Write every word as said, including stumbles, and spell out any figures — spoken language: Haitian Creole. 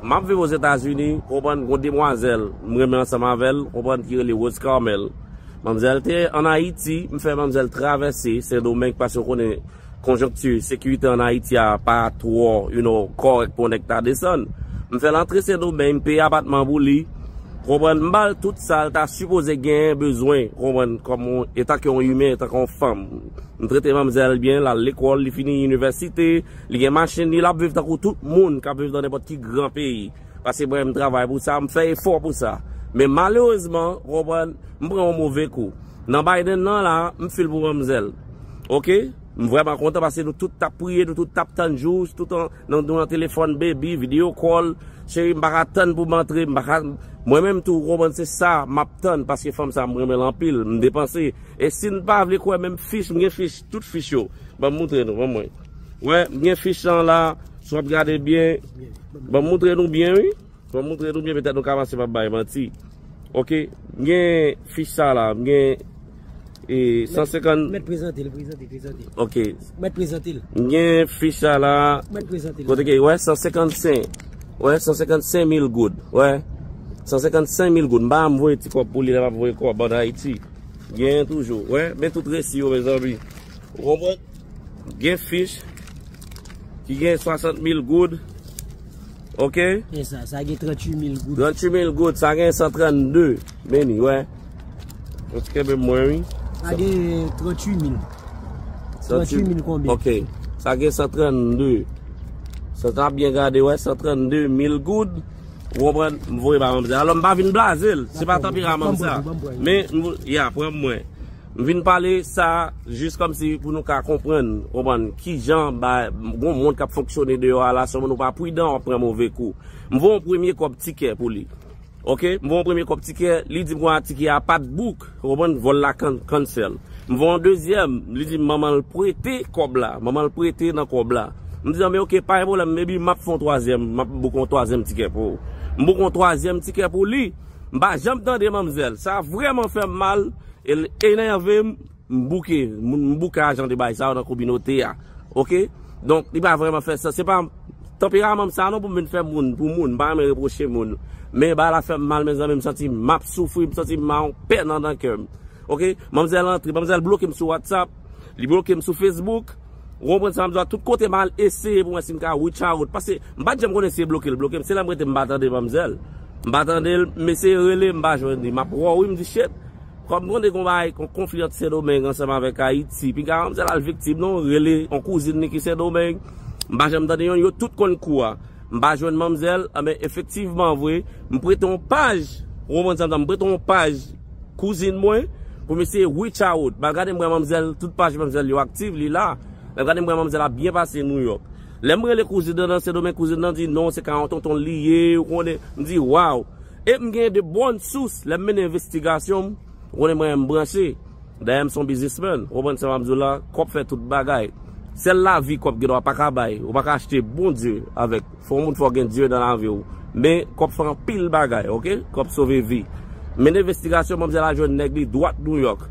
M ap viv Ozetazini, konprann, gon demwazèl m renmen ansanm avè l, konprann, ki rele Rose Carmel. Manmzèl te ann Ayiti, m fè manmzèl travèse Sendomeng, paske w konnen konjonkti sekirite ann Ayiti a pa twò, you know, kòrèk pou yon nèg ta desann. M fè l antre Sendomeng, m peye apatman pou li, konprann, m ba l tout sa l ta sipoze genyen bezwen, konprann, kòm yon, etanke yon imen, etanke yon fanm. M trete manmzèl byen, l al lekòl, li fini inivèsite, li gen machin li, l ap viv tankou tout moun k ap viv nan nenpòt ki gran peyi. Paske mwen, m travay pou sa, m fè efò pou sa. Men malerezman, w konprann, m pran yon move kou. Nan Biden nan la, m fil pou manmzèl. Oke? M vrèman kontan paske nou tout t ap priye, nou tout t ap tann jou, tout an, nan, nou nan telefòn, baby, video call. Cheri, m pa ka tann pou m antre, m pa ka, mwen menm tou, w konprann, se sa m ap tann paske fanm sa, m renmen l anpil, m depanse. E si n pa vle kwè menm fich, m gen fich, tout fich yo. Ban m moutre nou, ban m wè. Wè, m gen fich lan la, si w ap gade byen, ban m moutre nou byen, wi. Ban m moutre nou byen, petèt nou ka panse m ap bay manti. Oke, m gen fich sa la, m gen e, san senkant. Mèt prezante l, prezante, prezante. Oke. Mèt prezante l. M gen fich sa la. Mèt prezante l. Kote ke, wè, san senkant senk. Wè, san senkant senk mil goud. Wè. San senkant senk mil goud. M pa janm voye ti kòb pou li, lè m ap voye kòb ann Ayiti. Genyen toujou. Wè, men tout resi yo, mezanmi. Ou konprann? Gen fich ki gen swasant mil goud. Oke? E sa, sa gen tranntuit mil goud. Tranntuit mil goud, sa gen san trannde. Meni, wè. Ou ti kenbe mwen, wi. Sa gen tranntuit mil. Tranntuit mil konbyen? Oke. Sa gen san trannde. Sa ta byen gade, wè, san trannde mil goud. Ou konprann? M voye ba manmzèl. Alò, m pa vin blaze l. Se pa tanperaman m sa. Men, m vo-, ya, pran mwen. M vin pale sa jis kòmsi pou nou ka konprann, konprann kijan ba, gon mond k ap fonksyone deyò a la, si yon moun ou pa pridan, w ap pran move kou. M voye yon premye kòb tikè pou li. Oke, m voye yon premye kòb tikè, li di m konsa tikè a pa t book, ou konprann, vòl la can-, cancel. M voye yon dezyèm, li di m manman l prete kòb la, manman l prete nan kòb la. M di, men oke, pa gen pwoblèm, maybe m ap fè yon twazyèm, m ap book yon twazyèm tikè pou ou. M book yon twazyèm tikè pou li, m pa janm tande manmzèl. Sa vrèman fè m mal, e l enève m, m bouke, m, m bouke ajan de bagay sa yo nan kominote a. Oke? Donk, li pa vrèman fè sans. Se pa tanperaman m sa non pou m vin fè moun pou moun, m pa renmen repwoche moun. Men bagay la fè m mal, mezanmi, m santi m ap soufri, m santi m a yon pèn anndan kè m. Oke? Manmzèl antre, manmzèl bloke m sou WhatsApp, li bloke m sou Facebook. Ou konprann sa m di w a, tout kote m al eseye pou mwen si m ka reach out. Paske m pa t janm konnen si e bloke l bloke m. Se lè m rete m pa tande manmzèl. M pa tande l, m eseye rele, m pa jwenn li. M ap wè w wi, m di shit. Kòm m konnen gon bagay, gon konfli ant Sendomeng ansanm avèk Ayiti, piga manmzèl al viktim non, rele yon kouzin li ki Sendomeng. M pa janm tande yonn, yo tout konn kou a. M pa jwenn manmzèl, anben efektivman vre, m prete yon paj, ou konprann sa m di w a, m prete yon paj kouzin mwen pou m eseye reach out. M al gade m wè manmzèl, tout paj manmzèl yo aktif, li la. M al gade m wè manmzèl ap byen pase Nouyòk. Lè m rele kouzin nan nan Sendomeng, kouzin nan di non, se ka yon tonton l li ye, ou konnen. M di, waw. E m gen de bòn sous, lè m mennen envestigasyon m, ou konnen mwen menm m branche. Dayè m se yon biznismenn, ou konprann sa m ap di w la, kòb fè tout bagay. Sèl lavi kòb gen dwa pa ka bay, ou pa ka achte Bondye avèk. Fò yon moun fò gen Dye nan lavi w. Men kòb fè anpil bagay, oke? Kòb sove vi. Mennen envestigasyon, manmzèl al jwenn nèg li dwat Nouyòk.